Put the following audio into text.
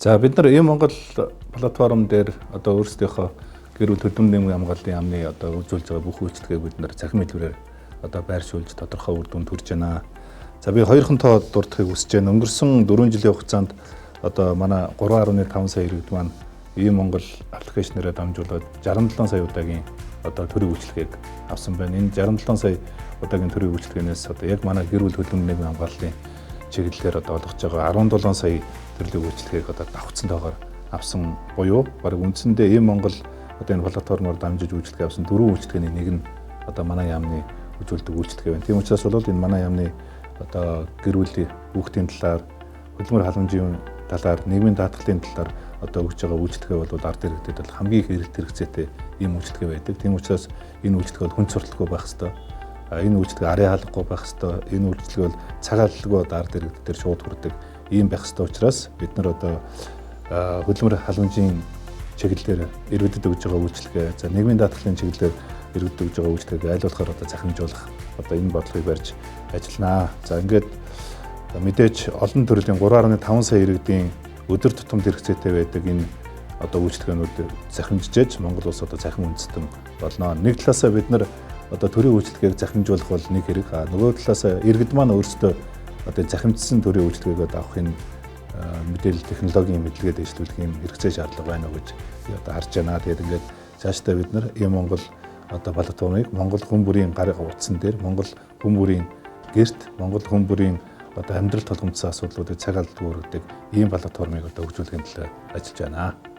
За, бид нар e-Монгол платформ дээр одоо өөрсдийнхөө гэр бүл хөдөлмөр нийгмийн хамгааллын яамны одоо үзүүлж байгаа бүх үйлчилгээг бид нар цахим хэлбэрээр одоо байршуулж тодорхой үр дүнд хүрч байна. За, би хоёрхан тоо дурдахыг хүсэж байна. Өнгөрсөн 4 жилийн хугацаанд одоо манай 3.5 сая иргэд маань e-Монгол application ээрээ дамжуулаад 67 сая удаагийн одоо төрийн үйлчилгээг авсан байна. Энэ 67 сая удаагийн төрийн үйлчилгээнээс одоо яг манай гэр бүл хөдөлмөр нийгмийн хамгааллын чиглэлээр одоо олгож байгаа 17 сая төрлийн үйлчилгээг одоо давхцсан тоогоор авсан буюу бараг үндсэндээ e-Монгол одоо энэ платформоор дамжиж үйлчилгээ авсан дөрвөн үйлчилгээний нэг нь одоо манай яамны үзүүлдэг үйлчилгээ байна. Тийм учраас бол энэ манай яамны одоо гэр бүлийн хүүхдийн талаар, хөдөлмөр халамжийн талаар, нийгмийн даатгалын талаар одоо өгж байгаа үйлчилгээ бол ард иргэдэд бол хамгийн их эрэлт хэрэгцээтэй ийм үйлчилгээ байдаг. Тийм учраас энэ үйлчилгээ бол хүн сурталгүй байх ёстой. Энэ үйлчилгээ арын хаалгагүй байх ёстой. Энэ үйлчилгээ бол цаг алдалгүй одоо ард иргэд дээр шууд хүрдэг ийм байх ёстой учраас бид нар одоо хөдөлмөр халамжийн чиглэлээр иргэдэд өгж байгаа үйлчилгээ, за, нийгмийн даатгалын чиглэлээр иргэдэд өгж байгаа үйлчилгээг аль болохоор одоо захимжуулах одоо энэ бодлогыг барьж ажилланаа. За, ингээд мэдээж олон төрлийн 3.5 сая иргэдийн өдөр тутамд хэрэгцээтэй байдаг энэ одоо үйлчилгээнүүд захимжиж Монгол улс одоо цахим үндэстэн болно. Нэг талаасаа бид нар одоо төрийн үйлчилгээг захимжуулах бол нэг хэрэг. А нөгөө талаасаа иргэд маань өөрсдөө одоо захимжсан төрийн үйлчилгээг авах энэ мэдээлэл технологийн мэдлэгээ дэвшлүүлэх юм хэрэгцээ шаардлага байна уу гэж би одоо харж байна. Тэгээд ингээд цаашдаа бид нар e-Монгол одоо платформыг Монгол хүн бүрийн гар утсан дээр, Монгол хүн бүрийн гэрт, Монгол хүн бүрийн одоо амьдрал тулгамдсан асуудлуудыг цаг алдалгүй хүргэдэг ийм платформыг одоо хөгжүүлэхийн төлөө ажиллаж байна.